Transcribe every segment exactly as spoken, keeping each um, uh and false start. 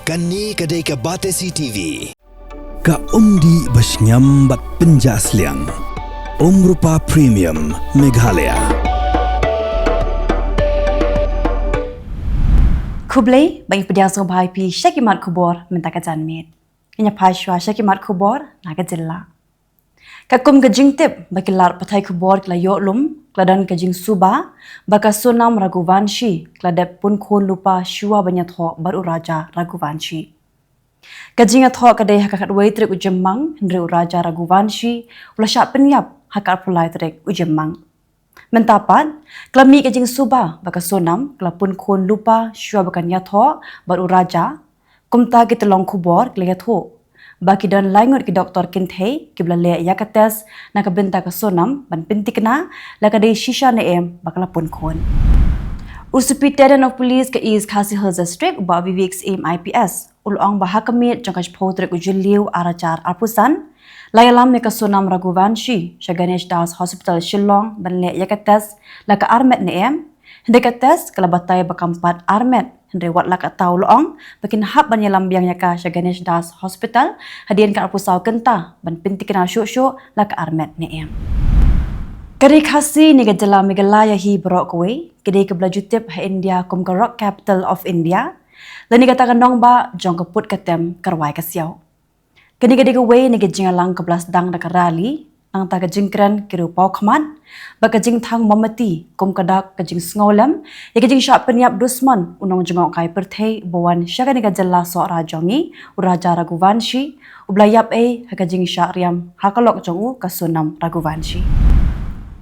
Kane ka dei ka Batesi T V. Ka umdih ba shngiam bad pynjah sliang. Umrupa Premium Meghalaya. Khublei, ba ngi pdiang sngewbha ïa phi sha ki mat khubor mynta ka janmiet. Ngin ïa phai shuwa sha ki mat khubor na ka jylla. Katkum ka jingtip ba ki lad pathai khubor ki la ïoh lum, ka la don ka jingsuba ba ka Sonam Raghuvanshi ka la dep pun khun lypa shuwa ban ïathoh bad u Raja Raghuvanshi. Ka jingïathoh ka dei ha ka khatwei tarik u Jymmang, hynrei u Raja Raghuvanshi u la shah pynïap ha ka arphew lai tarik u Jymmang. Mynta pat, ka la mih ka jingsuba ba ka Sonam ka la pun khun lypa shuwa ba kan ïathoh bad u Raja. Kumta ki tyllong khubor ki la ïathuh ba ki don lai ngut ki doktor kynthei kiba la leh ïa ka test na ka bynta ka Sonam ban pynthikna la ka dei shisha ne em ba ka la pun khun. U Superintendent of Police ka East Khasi Hills District, u Bah Vivek Syiem I P S, u la ong ba ha ka miet jong ka shiphew tarik u Jylliew ar hajar arphew san, la ïalam ïa ka Sonam Raghuvanshi sha Ganesh Das Hospital Shillong ban leh ïa ka test la ka armet ne em. Hynrei ka test ka la batai ba kam pat armet, hynrei wat la katta u la ong ba kin hap ban ïalam biang ïa ka sha Ganesh Das Hospital hadien ka arphew saw kynta ban pynthikna shuh shuh la ka armet ne em. Ka ri Khasi ne ka jylla Meghalaya hi baroh kawei ka dei kaba la ju tip ha India kum ka Rock Capital of India, lane kata ka nongbah jong ka put ka tem, ka rwai ka siaw. Kane ka dei kawei na ka jingïalang kaba la sdang da ka rally, nangta ka jingkren ki riewpawkhmat bad ka jingthang mombati kum ka dak ka jingsngewlem ïa ka jingshah pynïap dusmon u nongjngohkai pyrthei uba wan sha kane ka jylla Sohra jong ngi, u Raja Raghuvanshi, uba la ïap ei ha ka jingshah riam ha ka lok jong u ka Sonam Raghuvanshi.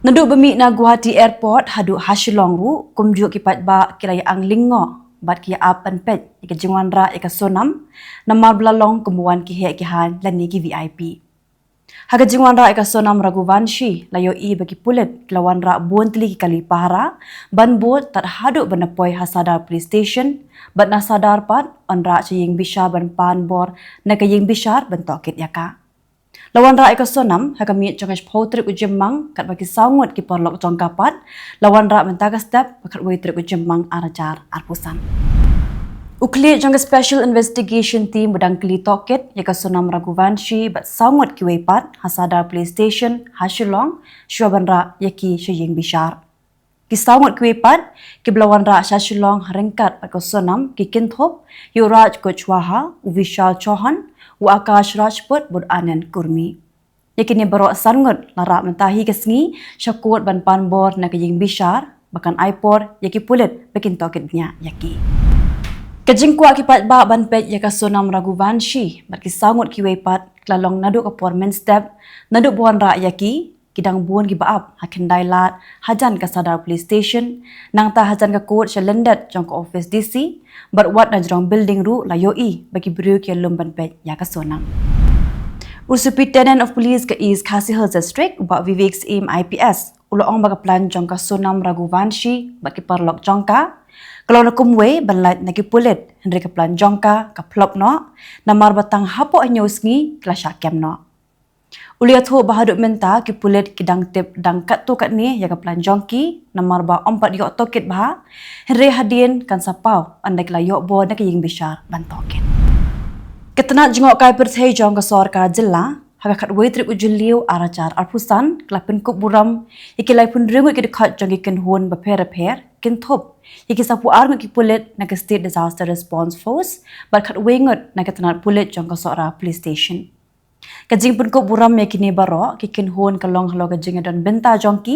Naduh ba mih na Guwahati Airport haduh ha Shillong ruh, kumjuh ki paidbah ki la ïa ang lyngngoh bad ki ïa ap ban peit ïa ka jingwanrah ïa ka Sonam, namar ba la long kum ba wan ki heh ki haiñ lane ki V I P. Ha ka jingwanrah ïa ka Sonam Raghuvanshi, la ïohi ba ki pulit ki la wanrah bun tylli ki kali pahara ban bud tad haduh ban da poi ha Sadar Police Station, bad na Sadar pat wanrah sha ïing bishar ban pan bor na ka ïing bishar ban tohkit ïa ka. La wanrah ïa ka Sonam ha ka miet jong ka shiphew tarik u Jymmang, katba ki saw ngut ki paralok jong ka pat la wanrah mynta ka step, ka khatwei tarik u Jymmang ar hajar arphew san. U khlieh jong ka Special Investigation Team u dang kylli tohkit ïa ka Sonam Raghuvanshi bad saw ngut kiwei pat ha Sadar Police Station ha Shillong shuwa ban rah ïa ki sha ïing bishar. Ki saw ngut kiwei pat kiba la wanrah sha Shillong ha ryngkat bad ka Sonam ki kynthup ïa u Raj Kushwaha, u Vishal Chauhan, u Akash Rajput bad u Anand Kurmi. Ïa kine baroh san ngut la rah mynta hi ka sngi sha kot ban pan bor na ka ïing bishar, ba kan ai por ïa ki pulit ba kin tohkit bniah ïa ki. Ka jingkwah ki paidbah ban peit ïa ka Sonam Raghuvanshi bad ki saw ngut kiwei pat ka la long naduh ka por mynstep, naduh ba wanrah ïa ki, ki dang bun kiba ap ha Khyndai Lad hajan ka Sadar Police Station, nangta hajan ka kot sha lyndet jong ka office D C, bad wat na jrong building ruh la ïohi ba ki briew ki ïalum ban peit ïa ka Sonam. U Superintendent of Police ka East Khasi Hills District, u Bah Vivek Syiem I P S, u la ong ba ka plan jong ka Sonam Raghuvanshi bad ki paralok jong ka ka long na kumwei ban lait na ki pulit, hynrei ka plan jong ka ka flop noh, namar ba tang hapoh hynñiew sngi ki la shah kem noh. U la ïathuh ba haduh mynta ki pulit ki dang tip dang katto katne ïa ka plan jong ki, namar ba ym pat ïoh tohkit bha, hynrei hadien kan sa paw ynda ki la ïoh bor na ka ïing bishar ban tohkit. Ka tnat jngohkai pyrthei jong ka sorkar jylla, ha ka khatwei tarik u Jylliew ar hajar arphew san, ka la pynkup burom ïa ki laiphew hynriew ngut ki dkhot jong ki kynhun bapher bapher, kynthup ïa ki saphew ar ngut ki pulit na ka State Disaster Response Force bad khatwei ngut na ka tnat pulit jong ka Sohra Police Station. Ka jingpynkup burom ïa kine baroh ki kynhun ka long halor ka jingïadon bynta jong ki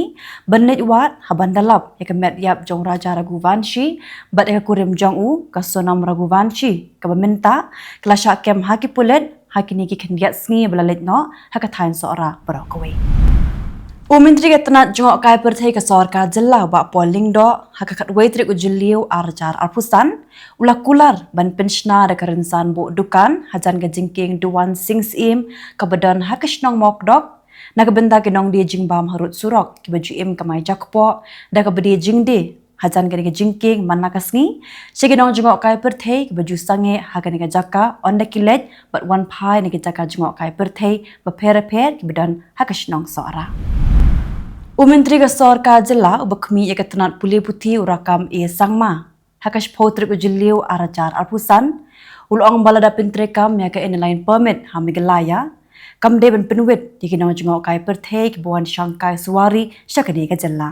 ban leit wad ha ban da lap ïa ka met ïap jong u Raja Raghuvanshi bad ïa ka kurim jong u ka Sonam Raghuvanshi, kaba mynta ka la shah kem ha ki pulit ha kine ki khyndiat sngi ba la leit noh ha ka thaiñ Sohra baroh kawei. U Myntri ka tnat jngohkai pyrthei ka sorkar jylla, u Bah Paul Lyngdoh, ha ka khatwei tarik u Jylliew ar hajar arphew san, u la kular ban pynshna da ka rynsan buh dukan hajan ka jingkieng Duwan Sing Syiem kaba don ha ka shnong Mawkdok, na ka bynta ki nongdie jingbam harud surok kiba ju im kamai jakpoh da kaba die jingdie hajan kane ka jingkieng man la ka sngi sha ki nongjngohkai pyrthei kiba ju sangeh ha kane ka jaka, ynda ki leit bad wan phai na ki jaka jngohkai pyrthei bapher bapher kiba don ha ka shnong Sohra. U Myntri ka sorkar jylla uba khmih ïa ka tnat pule puthi, u Rakkam A Sangma, ha ka shiphew tarik u Jylliew ar hajar arphew san, U la ong ba lada pyntreikam ïa ka Inner Line Permit ha Meghalaya, kam dei ban pynwit ïa ki nongjngohkai pyrthei kiba wan shangkai suwari sha kane ka jylla.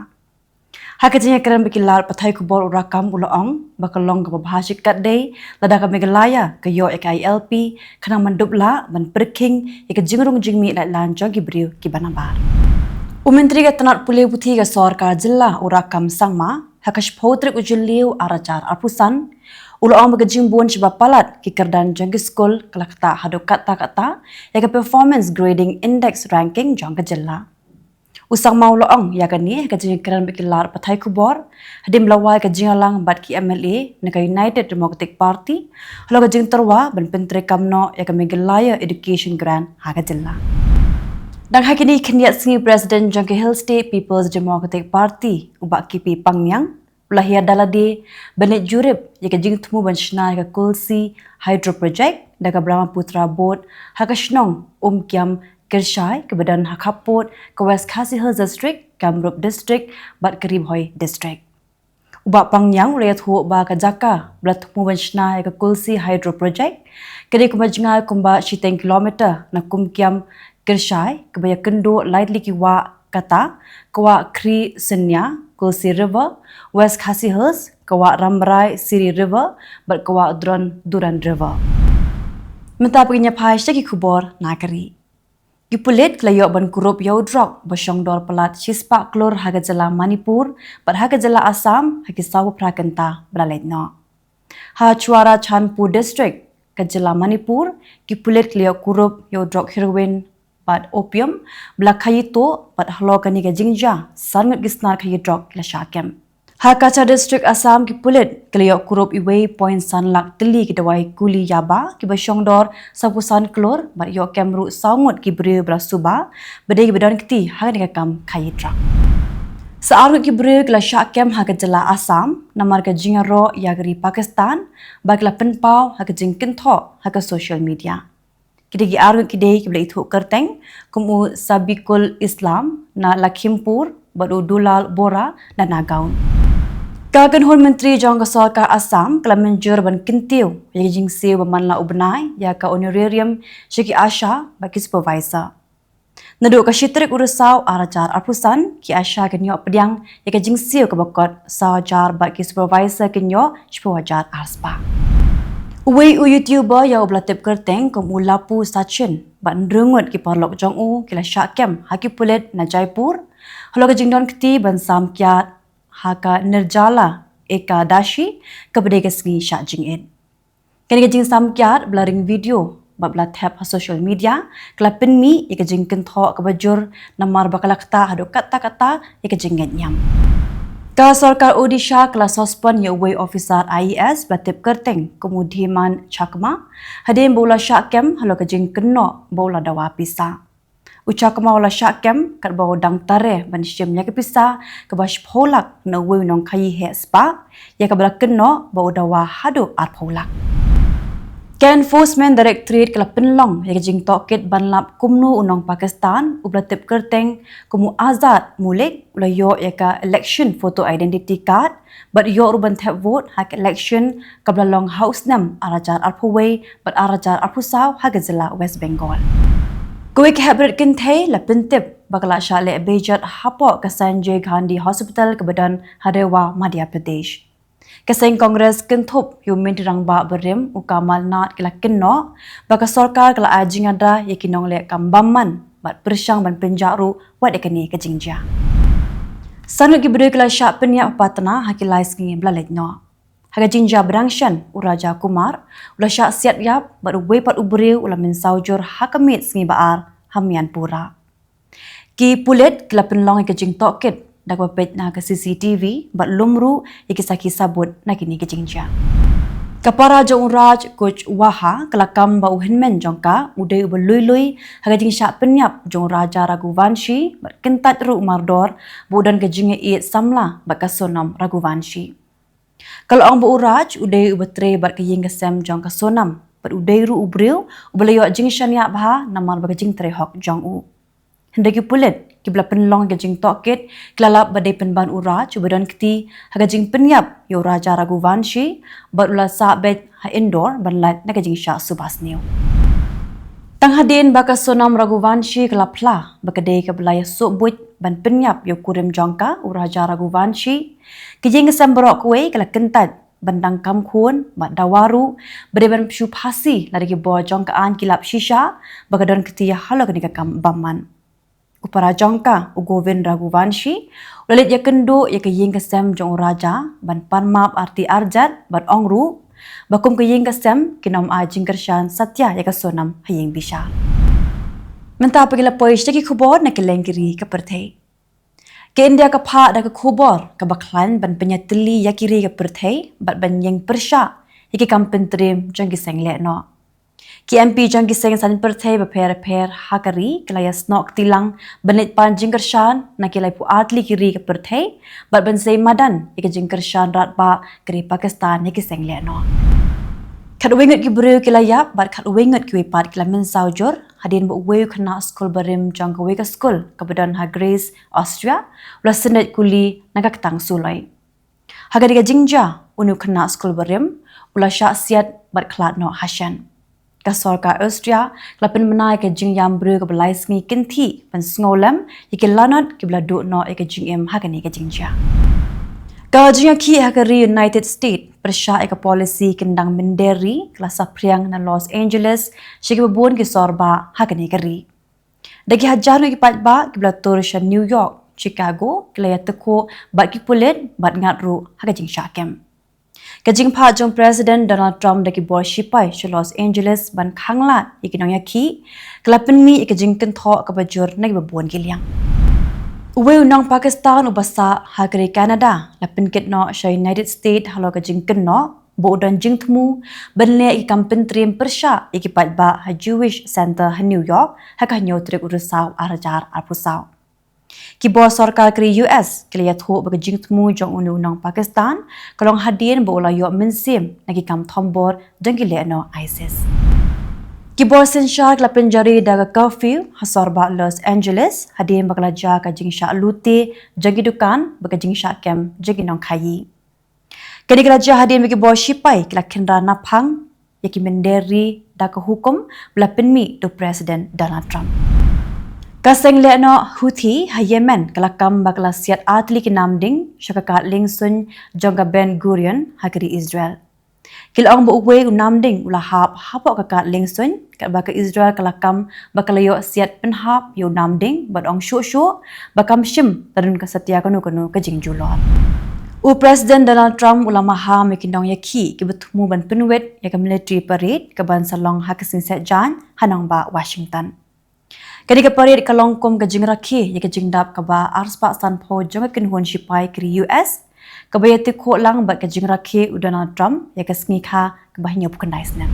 Ha ka jingïakren bad ki lad pathai khubor u Rakkam u la ong ba ka long kaba bha shikatdei lada ka Meghalaya ka ïoh ïa ka I L P khnang ban dup lah ban pyrkhing ïa ka jingrung jingmih laitlan jong ki briew kiba nabar. U Myntri ka tnat pule puthi ka sorkar jylla u Rakkam Sangma, ha ka shiphew tarik u Jylliew ar hajar arphew san, u la ong ba ka jingbun shaba palat ki kyrdan jong ki skul ka la ktah haduh katta katta ïa ka Performance Grading Index Ranking jong ka jylla. U Sangma u la ong ïa kane ha ka jingïakren bad ki lad pathai khubor hadien ba la wai ka jingïalang bad ki M L A na ka United Democratic Party halor ka jingtyrwa ban pyntreikam noh ïa ka Meghalaya Education Grant ha ka jylla. Dang ha kine ki khyndiat sngi, President jong ka Hill State People's Democratic Party u Bah K P Pangniang u la hiar da lade ban leit jurip ïa ka jingthmu ban shna ïa ka Kulsi Hydro Project da ka Brahmaputra Board ha ka shnong Umkiam Kyrshai kaba don ha khappud ka West Khasi Hills District, Kamrup District bad ka Ri Bhoi District. U Bah Pangniang u la ïathuh ba ka jaka ba la thmu ban shna ïa ka Kulsi Hydro Project ka dei kumba jngai kumba shiteng kilometer na Umkiam Kyrshai, kaba ïakynduh lai tylli ki wah kata ka Wah Khri Sniang Kulsi River, West Khasi Hills ka Wah Rambrai Siri River bad ka Wah Dron Duran River. Mynta pyrshang ïa phi sha ki khubor na ka ri. Ki pulit ki la ïoh ban kurup ïa u drok ba shong dor palat shispah klur ha ka jylla Manipur bad ha ka jylla Assam ha ki saw phra kynta ba la leit noh. Ha Churachandpur District ka jylla Manipur, ki pulit ki la ïoh kurup ïa u drok heroin bad opium ba la khaïi tuh bad halor kane ka jingjia san ngut ki snar khaïi drok ki la shah kem. Ha Cachar District Assam, ki pulit ki la ïoh kurup iwei point san lak tylli ki dawai kuli yaba kiba shong dor sawphew san klur bad ïoh kem ruh saw ngut ki briew ba la suba ba dei kiba don kti ha kane ka kam khaïi drok. Sa ar ngut ki briew ki la shah kem ha ka jylla Assam namar ka jingïaroh ïa ka ri Pakistan ba ki la pynpaw ha ka jingkynthoh ha ka social media. Ki dei ki ar ngut ki dei kiba la ithuh kyrteng kum u Sabikul Islam na Lakhimpur bad u Dulal Bora na Nagaon. Ka kynhun myntri jong ka sorkar Assam ka la mynjur ban kyntiew ïa ka jingsiew ba man la u bnai ïa ka honorarium sha ki ASHA bad ki supervisor. Naduh ka shi tarik u Risaw ar hajar arphew san, ki ASHA kin ïoh pdiang ïa ka jingsiew kaba kot saw hajar bad ki supervisor kin ïoh shiphew hajar ar spah. Uwei u YouTuber ïa uba la tip kyrteng kum u Lapu Sachin bad hynriew ngut ki paralok jong u ki la shah kem ha ki pulit na Jaipur halor ka jingdon kti ban sam kiad ha ka Nirjala Ekadashi kaba dei ka sngi shah jingit. Kane ka jingsam kiad ba la ring video bad ba la thep ha social media ka la pynmih ïa ka jingkynthoh kaba jur namar ba ka la ktah haduh katta katta ïa ka jingngeit niam. Ka sorkar Odisha ka la suspend ïa uwei u officer IAS ba la tip kyrteng kum u Dhiman Chakma hadien ba u la shah kem halor ka jingkynnoh ba u la dawa pisa. U Chakma u la shah kem katba u dang tare ban shim ïa ka pisa kaba shiphew lak na uwei u nongkhaïi heh spah, ïa kaba la kynnoh ba u dawa haduh arphew lak. Ka Enforcement Directorate ka la pynlong ïa ka jingtohkit ban lap kumno u nong Pakistan uba la tip kyrteng kum u Azad Mulik u la ïoh ïa ka election photo identity card bad ïoh ruh ban thep vote ha ka election kaba la long ha u snem ar hajar arphew wei bad ar hajar arphew saw ha ka jylla West Bengal. Kawei ka heh barit kynthei la pyntip ba ka la shah leh bejot hapoh ka Sanjay Gandhi Hospital kaba don ha Rewa, Madhya Pradesh. Ka seng Congress kynthup ïa u Myntri Rangbah barim u Kamal Nath ka la kynnoh ba ka sorkar ka la ai jingïada ïa ki nongleh kam bymman bad pyrshang ban pynjah ruh wat ïa kane ka jingjia. San ngut ki briew ki la shah pynïap ha Patna ha ki lai sngi ba la leit noh. Ha ka jingjia ba dang shen, u Raja Kumar u la shah siat ïap bad uwei pat u briew u la mynsaw jur ha ka miet sngi ba ar ha Mianpura. Ki pulit ki la pynlong ïa ka jingtohkit da kaba peit na ka CCTV bad lum ruh ïa ki sakhi sabut na kine ki jingjia. Ka para jong u Raj Kushwaha ka la kam ba u hynmen jong ka u dei uba lui lui ha ka jingshah pynïap jong u Raja Raghuvanshi bad kyntait ruh mardor ba u don ka jingïaieit samla bad ka Sonam Raghuvanshi. Ka la ong ba u Raj u dei uba trei bad ka ïing ka sem jong ka Sonam bad u dei ruh u briew uba la ïoh jingshaniah bha namar ba ka jingtrei hok jong u. Hynrei ki pulit kiba la pynlong ïa ka jingtohkit ki la lap ba dei pynban u Raj uba don kti ha ka jingpynïap ïa u Raja Raghuvanshi bad u la sah beit ha Indore ban lait na ka jingshah suba sniew. Tang hadien ba ka Sonam Raghuvanshi ka la phla ba ka dei kaba la ïasuh buit ban pynïap ïa u kurim jong ka u Raja Raghuvanshi, ka ïing ka sem baroh kawei ka la kyntait ban dang kam khun bad dawa ruh ba dei ban shu phasi lada ki bor jong ka aiñ ki lap shisha ba ka don kti halor kane ka kam bymman. U para jong ka u Govind Raghuvanshi u la leit ïakynduh ïa ka ïing ka sem jong u Raja ban pan map arti arjat bad ong ruh ba kum ka ïing ka sem kin ym ai jingkyrshan satia ïa ka Sonam ha ïing bishar. Mynta pat ki la poi sha ki khubor na kylleng ki ri ka pyrthei. Ka India ka phah da ka khubor kaba khlaiñ ban pynïatylli ïa ki ri ka pyrthei bad ban ïeng pyrshah ïa ki kam pyntriem jong ki seng lehnoh. Ki M P jong ki seng saiñ pyrthei bapher bapher ha ka ri ki la ïasnoh kti lang ban leit pan jingkyrshan na ki laiphew ar tylli ki ri ka pyrthei bad ban sei madan ïa ka jingkyrshan radbah ka ri Pakistan ïa ki seng lehnoh. Khatwei ngut ki briew ki la ïap bad khatwei ngut kiwei pat ki la mynsaw jur hadien ba uwei u khynnah skul barim jong kawei ka skul kaba don ha Graz, Austria u la syndet kuli na ka ktang suloi. Ha kane ka jingjia, une u khynnah skul barim u la shah siat bad khlad noh ha shen. Ka sorkar Austria ka la pynbna ïa ka jingïam briew kaba lai sngi kynthih ban sngewlem ïa ki lanot kiba la duh noh ïa ka jingim ha kane ka jingjia. Ka jingïakhih ha ka ri United States pyrshah ïa ka polisi kyndang mynder ri ka la saphriang na Los Angeles sha kiba bun ki sor bah ha kane ka ri. Da ki hajar ngut ki paidbah kiba la tur sha New York, Chicago ki la ïatyngkhuh bad ki pulit bad ngat ruh ha ka jingshah kem. Ka jingphah jong President Donald Trump da ki bor shipai sha Los Angeles ban khanglad ïa ki nongïakhih ka la pynmih ïa ka jingkynthoh kaba jur na kiba bun ki liang. Uwei u nong Pakistan uba sah ha ka ri Canada la pynkit noh sha United States halor ka jingkynnoh ba u don jingthmu ban leh ïa ki kam pyntriem pyrshah ïa ki paidbah ha Jewish Center ha New York ha ka hynñiew tarik u Risaw ar hajar arphew saw. Ki bor sorkar ka ri U S ki la ïathuh ba ka jingthmu jong une u nong Pakistan ka long hadien ba u la ïoh mynsiem na ki kam thombor jong ki lehnoh ISIS. Ki bor synshar ki la pynjari da ka curfew ha sor bah Los Angeles hadien ba ka la jia ka jingshah lute jong ki dukan bad ka jingshah kem jong ki nongkhaïi. Kane ka la jia hadien ba ki bor shipai ki la khynra naphang ïa ki mynder ri da ka hukum ba la pynmih da u President Donald Trump. Ka seng lehnoh Houthi ha Yemen ka la kam ba ka la siat ar tylli ki namding sha ka kad liengsuiñ jong ka Ben Gurion ha ka ri Israel. Ki la ong ba uwei u namding u la hap hapoh ka kad liengsuiñ katba ka Israel ka la kam ba ka la ïoh siat pynhap ïa u namding bad ong shuh shuh ba kam shym la don ka satia kano kano ka jingjulor. U President Donald Trump u la maham ïa ki nongïakhih kiba thmu ban pynwit ïa ka military parade kaban sa long ha ka sngi Saitjaiñ ha nongbah Washington. Kane ka parade ka long kum ka jingrakhe ïa ka jingdap kaba arspah sanphew jong ka kynhun shipai ka ri U S kaba ïatyngkhuh lang bad ka jingrakhe u Donald Trump ïa ka sngi kha kaba hynñiewphew khyndai snem.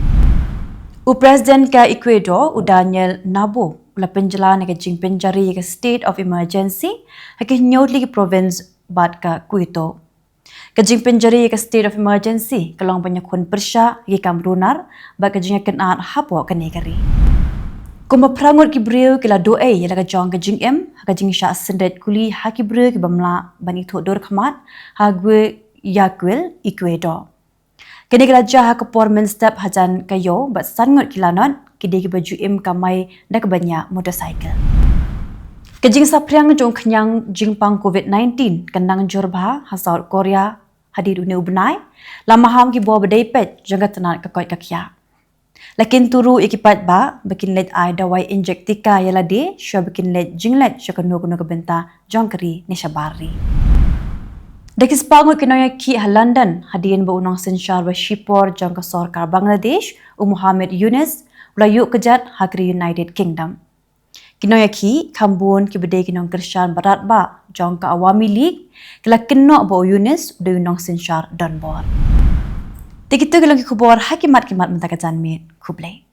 U President ka Ecuador u Daniel Noboa u la pynjlan ïa ka jingpynjari ïa ka state of emergency ha ki hynñiew tylli ki province bad ka Quito. Ka jingpynjari ïa ka state of emergency ka long ban ïakhun pyrshah ïa ki kam runar bad ka jingïakynad hapoh kane ka ri. Kumba phra ngut ki briew ki la duh ei ïa la ka jong ka jingim ha ka jingshah syndet kuli ha ki briew kiba mlah ban ithuh dur khmat ha Guayaquil, Ecuador. Kane ka la jia ha ka por mynstep hajan ka ïew bad san ngut ki lanot ki dei kiba ju im kamai da kaba ñiah motorcycle. Ka jingsaphriang jong u khñiang jingpang COVID nineteen ka nang jur bha ha South Korea hadien une u bnai, la maham ki bor ba dei peit jong ka tnat ka koit ka khiah. La kyntu ruh ïa ki paidbah ba kin leit ai dawai injek tika ïa lade shuwa ba kin leit jingleit sha kano kano ka bynta jong ka ri ne shabar ri. Da ki spah ngut ki nongïakhih ha London hadien ba u nongsynshar ba shipor jong ka sorkar Bangladesh u Muhammad Yunus u la ïuh kjat ha ka ri United Kingdom. Ki nongïakhih kham bun kiba dei ki nongkyrshan ba radbah jong ka Awami League ki la kynnoh ba u Yunus u dei u nongsynshar donbor. Te kito ki long ki khubor ha ki mat ki mat mynta ka janmiet. Khublei.